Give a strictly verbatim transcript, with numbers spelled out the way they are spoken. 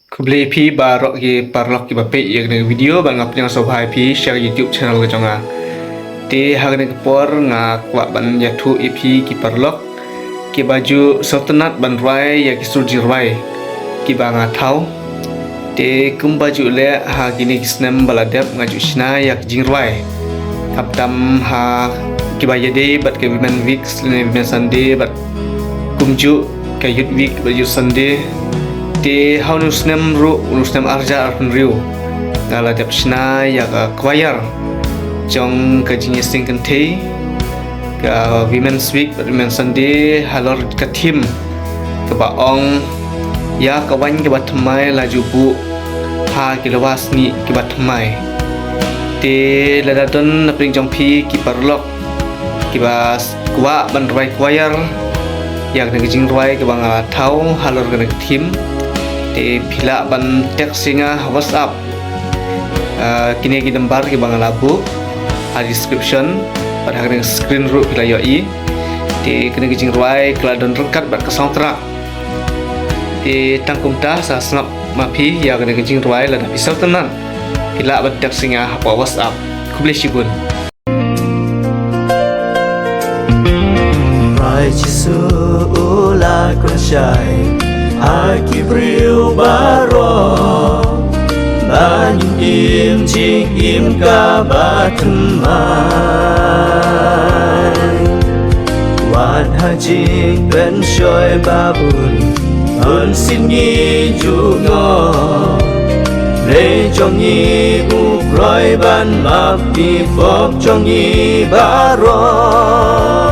Khublei phi baroh ki paralok kiba peit ïa kane ka video, bad nga pdiang sngewbha ïa phi sha ka YouTube channel ka jong nga. Te ha kane ka por nga kwah ban ïathuh ïa phi ki paralok kiba ju sngewtynnat ban rwai ïa ki sur jingrwai kiba nga thaw. Te kumba ju leh ha kine ki snem ba la dep nga ju shna ïa ki jingrwai. Khamtam ha kiba ïadei bad ka Women Week lane Women Sunday bad kumjuh ka Youth Week bad Youth Sunday. Te ha une u snem ruh, une u snem arhajar arphew hynriew, nga la dep shna ïa ka choir jong ka jingïaseng kynthei ka Women's Week bad Women's Sunday halor ka theme kaba ong ïa ka waiñ kaba thymmai la ju buh ha ki lawa snieh kiba thymmai. Te lada don na pdeng jong phi ki paralok kiba kwah ban rwai choir ïa kane ka jingrwai kaba nga la thaw halor kane ka theme, te phi lah ban text ïa nga ha WhatsApp. Ah, kine ki number kiba nga la buh ha description bad ha kane ka screen ruh phi la ïohi. Te kane ka jingrwai ka la don ryngkat bad ka soundtrack. Te tang kumta, sa sngap ma phi ïa kane ka jingrwai, lada phi sngewtynnat phi lah ban text ïa nga hapoh WhatsApp. Khublei shibun. Trai Jisu u la kren shai ha ki briew baroh ban im jingim kaba thymmai. Wat ha jingpynshoi ba bun, un sien ngi ju noh. Blei jong ngi u briew ban map ki pop jong ngi baroh.